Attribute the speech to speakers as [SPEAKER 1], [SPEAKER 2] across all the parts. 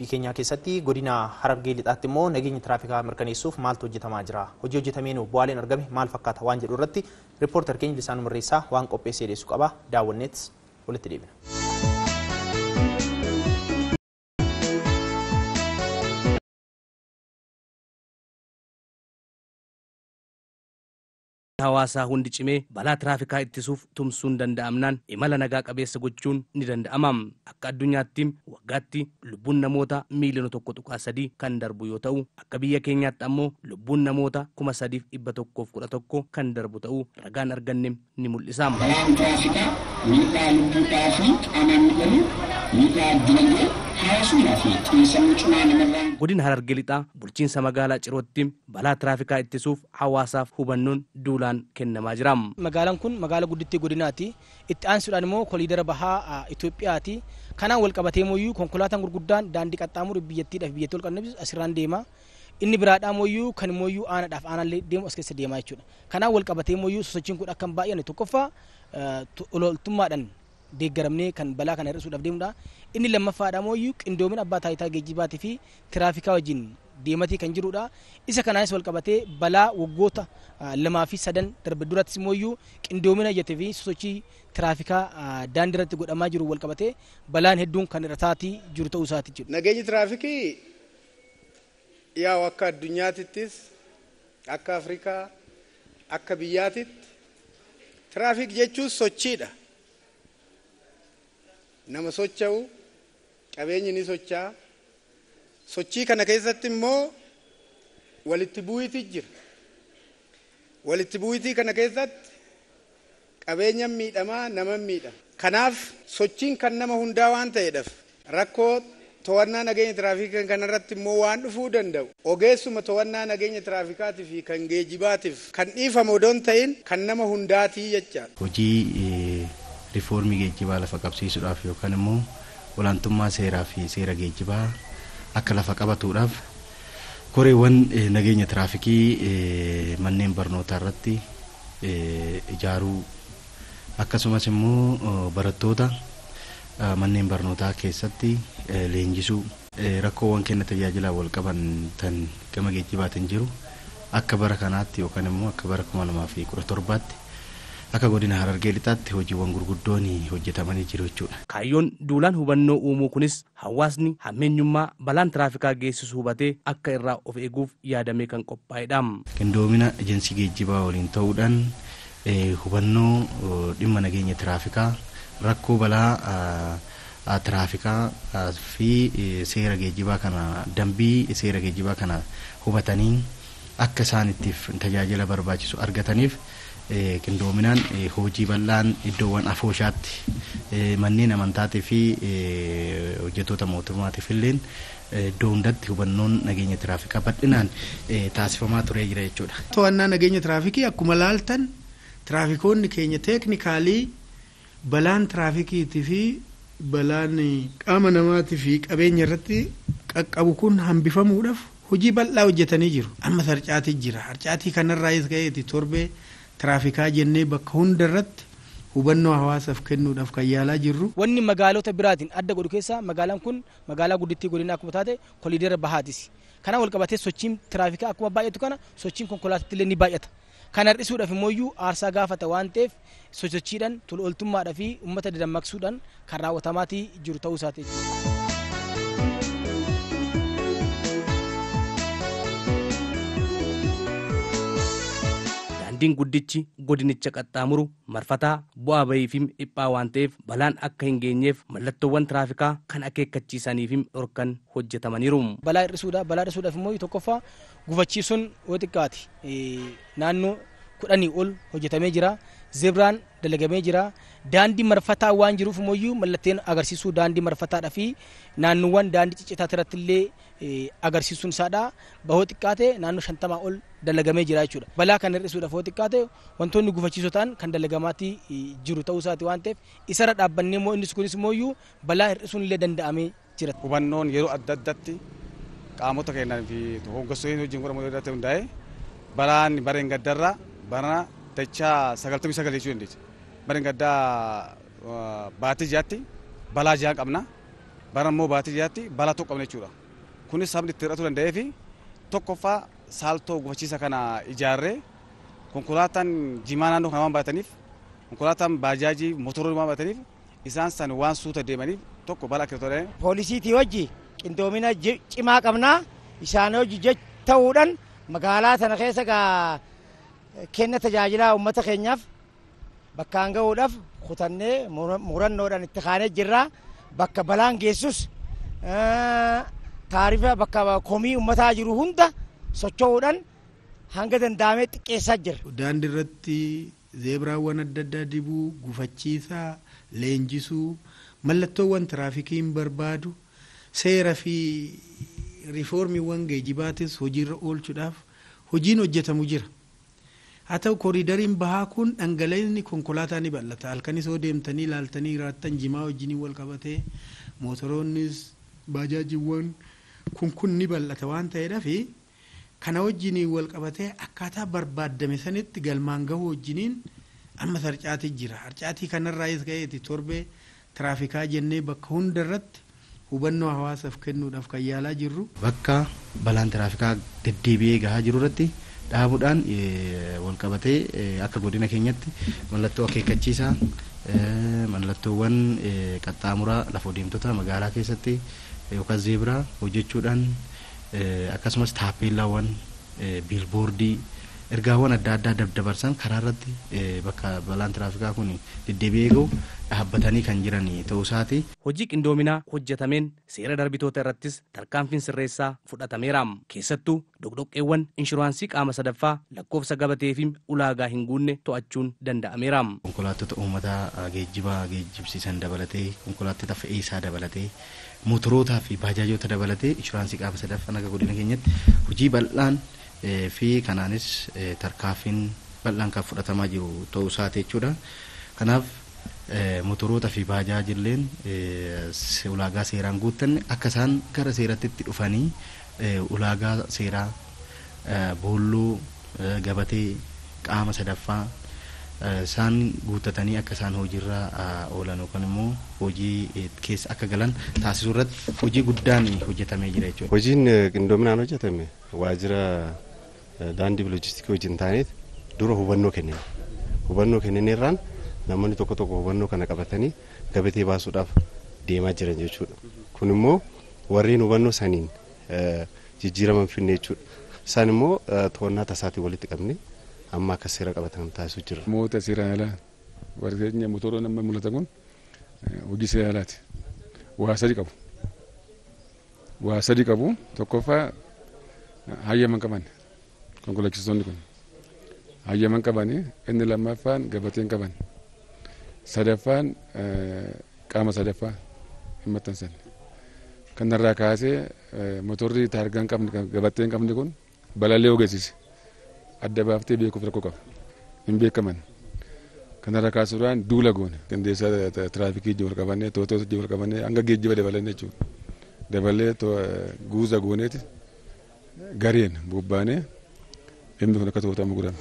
[SPEAKER 1] Qophii keenyaa keessatti godina Harargee Lixaatti immoo nageenya tiraafikaa mirkaneessuuf maaltu hojjetamaa jira? Hojii hojjetameen bu'aaleen argame maal fakkaata waan jedhu irratti riippoortar keenya Lisaanuu Mirreessaa waan qopheessee dhiyeessu qaba. Daawwanneet walitti deebina.
[SPEAKER 2] Hawaasaa hundi cimee balaa tiraafikaa ittisuuf tumsuun danda'amnaan imala nagaa qabeessa gochuun ni danda'ama. Akka addunyaatti waggaatti lubbuun namoota miiliyoona 1.3 kan darbu yoo ta'u, akka biyya keenyaatti ammoo lubbuun namoota 3,111 kan darbu ta'uu ragaan arganne ni mul'isa.
[SPEAKER 3] Balaan tiraafikaa miidhaa lubbuudhaa fi qaamaan miidhamu, miidhaa dinagdee, hawaasummaa fi xiinsammuu cimaa namarraan.
[SPEAKER 2] Godina Harargee Lixaa bulchiinsa magaalaa Cirootti balaa tiraafikaa ittisuuf hawaasaaf hubannoon duulaan kennamaa jira.
[SPEAKER 4] Magaalaan kun magaalaa guddittii godinaati. Itti aansuudhaan immoo koliidara bahaa Itoophiyaati. Kanaan wal qabatee mooyyuu konkolaataan gurguddaan daandii qaxxaamuru biyyattiidhaaf biyyattii wal qabsiisu asirraan deema. Inni biraadhaa mooyyuu kan mooyyuu aanaadhaaf aanallee deemu as keessa deemaa jechuudha. Kanaan wal qabatee mooyyuu sosochiin kun akka hin baay'anne tokkoffaa ololtummaadhaan deeggaramnee kan balaa kana hir'isuudhaaf deemudha. Inni lammaffaadha mooyyuu qindoomina abbaa taayitaa geejjibaatii fi tiraafikaa wajjin deematii kan jirudha. Isa kanaanis wal qabatee balaa waggoota 2 fi 3 darbe durattis mooyyuu qindoomina jettee fi sosochii tiraafikaa daandii irratti godhamaa jiru wal qabatee balaan hedduun kan irra taatii jiru ta'uu isaati jechuudha.
[SPEAKER 5] Nageenyi tiraafikii yaa'u akka addunyaatittis akka Afrikaa akka biyyaatitti tiraafik jechuun sochiidha. Nama socho'u qabeenyi ni socho'a. Sochii kana keessatti immoo walitti bu'iitii jira. Walitti bu'iitii kana keessatti qabeenya miidhamaa nama miidhama. Kanaaf sochiin kan nama hundaa waan ta'eedhaaf rakkoo to'annaa nageenya tiraafikaa kanarratti immoo waan dhufuu danda'u. Ogeessuma to'annaa nageenya tiraafikaatii fi kan geejibaatiif kan dhiifamu odoo hin ta'in kan nama hundaatii jechaadha.
[SPEAKER 6] Hojii riifoormii geejjibaa lafa qabsiisuudhaaf yookaan immoo olaantummaa seeraa fi seera geejjibaa akka lafa qabatuudhaaf koreewwan nageenya tiraafikii manneen barnootaa irratti ijaaruu akkasumas immoo barattoota manneen barnootaa keessatti leenjisuu rakkoowwan kenna tajaajilaa wal qaban tan gama geejjibaatiin jiru akka bara kanaatti yookaan immoo akka bara 2017tti akka godina Harargee Lixaatti hojiiwwan gurguddoon hojjetamanii jiru jechuudha.
[SPEAKER 2] Kaayyoon duulaan hubannoo uumuu kunis hawaasni hammeenyummaa balaan tiraafikaa geessisu hubatee akka irraa of eeguuf yaadamee kan qophaa'edha.
[SPEAKER 6] Qindoomina ejensii geejjibaa waliin ta'uudhaan hubannoo dhimma nageenya tiraafikaa rakkoo balaa tiraafikaa fi seera geejjibaa kana dambii seera geejjibaa kana hubatanii akka isaan ittiif tajaajila barbaachisu argataniif qindoominaan hojii bal'aan iddoowwan afooshaatti manneen amantaatii fi hojjettoota mootummaatiif illeen iddoo hundatti hubannoon nageenya tiraafikaa bal'inaan taasifamaa turee jira jechuudha.
[SPEAKER 5] To'annaa nageenya tiraafikii akkuma laaltan tiraafikoonni keenya teeknikaalii balaan tiraafikiitii fi balaan qaama namaatii fi qabeenya irratti qaqqabu kun hambifamuudhaaf hojii bal'aa hojjetanii jiru. Amma harcaatii jira. Harcaatii kanarraayis ga'eeti torbee tiraafikaa jennee bakka hunda irratti hubannoo hawaasaaf kennuudhaaf kan yaalaa jirru.
[SPEAKER 4] Wanni magaalota biraatiin adda godhu keessaa magaalaan kun magaalaa guddittii godinaa akkuma taate koliidara bahaatis. Kanaan wal qabatee sochiin tiraafikaa akkuma baay'atu kana sochiin konkolaataatti illee ni baay'ata. Kana hir'isuudhaaf immoo aarsaa gaafata waan ta'eef sosochiidhaan tola ooltummaadhaa fi uummata dadammaqsuudhaan kan raawwatamaatii jiru ta'uu isaati.
[SPEAKER 2] Daandiin guddichi godinicha qaxxaamuru marfataa bu'aa bahii fi dhiphaa waan ta'eef balaan akka hin geenyeef mallattoowwan tiraafikaa kan akeekkachiisanii fi dhorkan hojjetamaniiru.
[SPEAKER 4] Balaa hir'isuudhaaf immoo tokkoffaa gufachiisuun yoo xiqqaate naannoo 10 ol hojjetamee jira. Zebraan dalagamee jira. Daandii marfataa waan jiruuf immoo mallatteen agarsiisuu daandii marfataadhaa fi naannoowwan daandii ciccitaa irratti illee agarsiisuun isaadha. Bahoo xiqqaate naannoo 50 ol dalagamee jira jechuudha. Balaa kan hir'isuudhaaf hoo xiqqaate wantoonni gufachiisoo ta'an kan dalagamaatii jiru ta'uu isaati waan ta'eef isarra dhaabbannee immoo innis kunis immoo balaa hir'isuun illee danda'amee jira.
[SPEAKER 7] Hubannoon yeroo adda addaatti qaamota keenyaa fi hoggantoota wajjin godhamu irratti hundaa'e balaan bareen gaddarraa barana dachaa 99 jechuu dandeenya. Bareen gaddaa baatii jaatti balaa ja'a qabna. Bara immoo baatii jaatti balaa tokko qabna jechuudha. Kunis sabni itti hir'atuu danda'ee fi tokkoffaa saaltoo gufachiisa kana ijaarree konkolaataan jimaa naannoo kana waan baataniif konkolaataan baajaajii motoronni waan baataniif isaan san waan suuta deemaniif tokko balaa akka ta'e.
[SPEAKER 8] Poolisiitii wajji qindoomina cimaa qabnaa isaan hojii ta'uudhaan magaalaa tana keessa kenna tajaajilaa uummata keenyaaf bakkaan gahuudhaaf kutannee murannoodhaan itti kaanee jirra. Bakka balaan geessus taarifa bakka komii uummataa jiru hunda socho'uudhaan hanga danda'amee xiqqeessaa jira.
[SPEAKER 5] Daandii irratti zeebraawwan adda addaa dibuu, gufachiisaa, leenjisuu, mallattoowwan tiraafikiin barbaadu, seera fi riifoormiiwwan geejjibaatis hojiirra oolchuudhaaf hojiin hojjetamu jira. Haa ta'u kooriidariin bahaa kun dhangala'inni konkolaataa ni bal'ata. Halkanis yoo deemtanii ilaaltanii jiraattan jimaa wajjiniin wal qabatee mootoroonnis baajaajiiwwan kun ni bal'ata waan ta'eedhaaf kana wajjiniin wal qabatee akkaataa barbaaddame sanitti galmaan gahuu wajjiniin amma harcaatii jira. Harcaatii kanarraayis ka'eeti torbee tiraafikaa jennee bakka hundarratti hubannoo hawaasaaf kennuudhaaf kan yaalaa jirru.
[SPEAKER 6] Bakka balaan tiraafikaa deddeebi'ee gahaa jiru irratti dhaabuudhaan wal qabatee akka godina keenyatti mallattoo akeekkachiisaa mallattoowwan qaxxaamuraa lafa deemtota magaalaa keessatti yookaan zeebraa hojjechuudhaan akkasumas taappeellaawwan biilboordii ergaawwan adda addaa daddabarsan karaa irratti bakka balaan tiraafikaa kun deddeebi'ee gahu dhaabbatanii kan jiran ta'uu isaati.
[SPEAKER 2] Hojii qindoominaa hojjetameen seera darbitoota irrattis tarkaanfiin sirreessaa fudhatameera. Keessattuu doqdoqqeewwan inshuraansii qaama sadaffaa lakkoofsa gabatee fi ulaagaa hin guunne to'achuun danda'ameera.
[SPEAKER 6] Konkolaattota uummataa geejjibaa geejjibsiisan dabalatee konkolaattota fe'iisaa dabalatee motorootaa fi baajaajota dabalatee inshuraansii qaama sadaffaa akka godina keenyatti hojii bal'aan fi kanaanis tarkaanfiin bal'aan kan fudhatamaa jiru ta'uu isaati jechuudha. Kanaaf motoroota fi baajaajilleen ulaagaa seeraan guuttanne akka isaan gara seeratti dhufanii ulaagaa seeraa boolloo gabatee qaama sadaffaa isaan guuttatanii akka isaan hojiirra oolan yookaan immoo hojii keessa akka galan taasisuu irratti hojii guddaan hojjetamee jira jechuudha.
[SPEAKER 9] Hojiin qindoominaan hojjetame waajjira daandii loojistiikii wajjin taaneet dura hubannoo kennine. Hubannoo kennineerraan namoonni tokko tokko hubannoo kana qabatanii gabatee baasuudhaaf deemaa jiran jechuudha. Kun immoo warreen hubannoo saniin jijjiiraman finne jechuudha. Isaan immoo to'annaa tasaatiin walitti qabne amma akka seera qabatan taasisuu jira.
[SPEAKER 10] Moota seeraan alaa warri motora nama mul'atan kun hojii seeraan alaati. Waa sadi qabu. Waa sadi qabu tokkoffaa hayyama hin qaban konkolaachistoonni kun hayyama hin qabani inni lammaffaan gabatee hin qaban sadaffaan qaama sadaffaa hin maxxansan. Kanarraa kaasee motorri taargaa hin qabne gabatee hin qabne kun balaalee ogeessise. Adda baaftee beekuuf rakkoo qaba. Hin beekaman. Kanarraa kaasuudhaan duula goone. Qindeessaa tiraafikii wajjin wal qabannee to'attoota wajjin wal qabannee hanga geejjiba dabalannee jechuudha. Dabalee guuza gooneeti gareen bobbaanee dhimmi kun akka to'atamu godhame.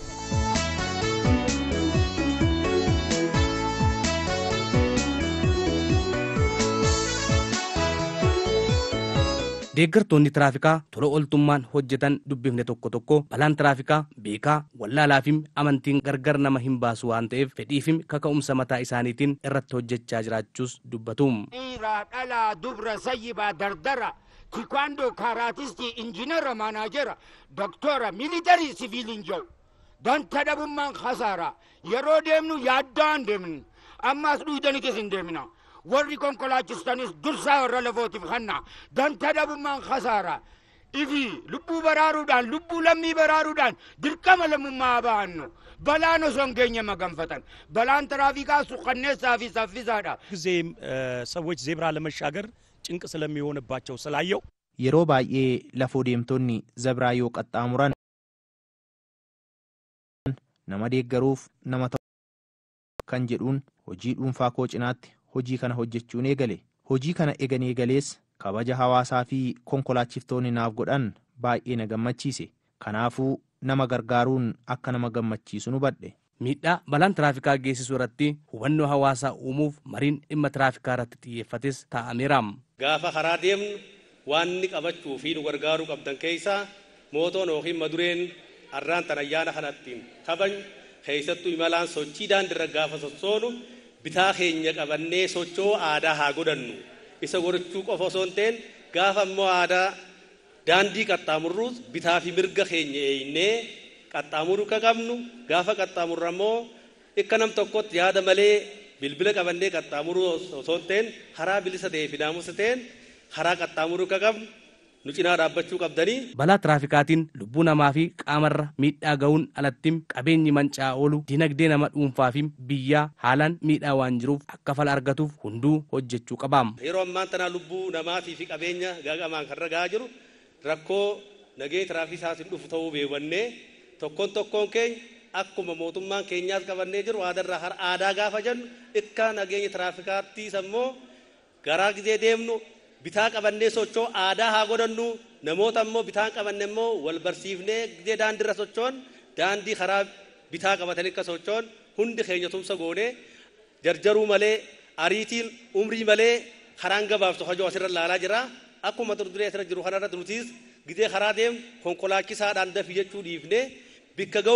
[SPEAKER 2] Deeggartoonni tiraafikaa tola ooltummaan hojjetan dubbifne tokko tokko balaan tiraafikaa beekaa wallaalaa fi amantiin gargar nama hin baasu waan ta'eef fedhii fi kaka'umsa mataa isaaniitiin irratti hojjechaa jiraachuus dubbatu.
[SPEAKER 11] Dhiiraa dhalaa dubra sayyibaa dardara tikwaandoo kaaraatistii injiinara maanaajera doktora miilitarii siviiliin jiru danta dhabummaan kasaara yeroo deemnu yaaddaan deemnu ammaas dhuydanitis hin deemna. Warri konkolaachistanis dursaa warra lafootiif hanna danta dhabummaan kasaara ifi lubbuu baraaruudhaan lubbuu lammii baraaruudhaan dirqama lammummaa ba'annu balaan osoo hin geenye maganfatan balaan tiraafikaa suqqanneessaa fi saffisaadha.
[SPEAKER 12] ጊዜ ሰዎች ዜብራ ለመሻገር ጭንቅ ስለሚሆንባቸው ስላየው
[SPEAKER 1] Yeroo baay'ee lafoo deemtonni zebraa yoo qaxxaamuran nama deeggaruuf nama ta'u kan jedhuun hojii dhuunfaa koo cinaatti hojii kana hojjechuun eegale. Hojii kana eegan eegalees kabaja hawaasaa fi konkolaachiftoonni naaf godhan baay'ee na gammachiise. Kanaafuu nama gargaaruun akka nama gammachiisu hubadhe.
[SPEAKER 2] Miidhaa balaan tiraafikaa geessisu irratti hubannoo hawaasaa uumuuf mariin dhimma tiraafikaa irratti xiyyeeffates taa'ameera.
[SPEAKER 13] Gaafa karaa deemnu waan inni qabachuu fi nu gargaaruu qabdan keessaa mootoon yookiin madureen arraan tan ayyaana kanattiin kabajnu keessattuu imalaan sochii daandiirra gaafa sossoonu bitaa keenya qabannee socho'uu aadaa haa godhannu. Isa godhachuu qofa osoo hin ta'in gaafa immoo aadaa daandii qaxxaamurruus bitaa fi mirga keenya eeynee qaxxaamuruu akka qabnu gaafa qaxxaamurra immoo akka nam tokkotti yaada malee bilbila qabannee qaxxaamuruu osoo hin ta'in karaa bilisa ta'ee fi naamusa ta'een karaa qaxxaamuruu akka qabnu nu cinaa dhaabbachuu qabdanii.
[SPEAKER 2] Balaa tiraafikaatiin lubbuu namaa fi qaamarra miidhaa ga'uun alatti qabeenyi manca'aa oolu dinagdee nama dhuunfaa fi biyyaa haalaan miidhaa waan jiruuf akka fala argatuuf hunduu hojjechuu qaba.
[SPEAKER 13] Yeroo ammaan tanaa lubbuu namaatii fi qabeenya gaagamaan kan ragaa jiru rakkoo nageenya tiraafikaatiin dhufu ta'uu beekannee tokkoon tokkoon keenya akkuma mootummaan keenyaas qabannee jiru aadarraa har aadaa gaafa jennu akka nageenya tiraafikaattiis ammoo garaa gizee deemnu bitaa qabannee socho'uu aadaa haa godhannu namoota ammoo bitaan qabanne immoo wal barsiifnee gizee daandiirra socho'an daandii karaa bitaa qabatanii akka socho'an hundi keenya tumsa goonee jarjaruu malee ariitiin umrii malee karaan gabaabsu hajoo asirra ilaalaa jira akkuma durduree asirra jiru kanarra nutis gizee karaa deemnu konkolaachisaadhaan dafii jechuu dhiifnee bikka ga'u.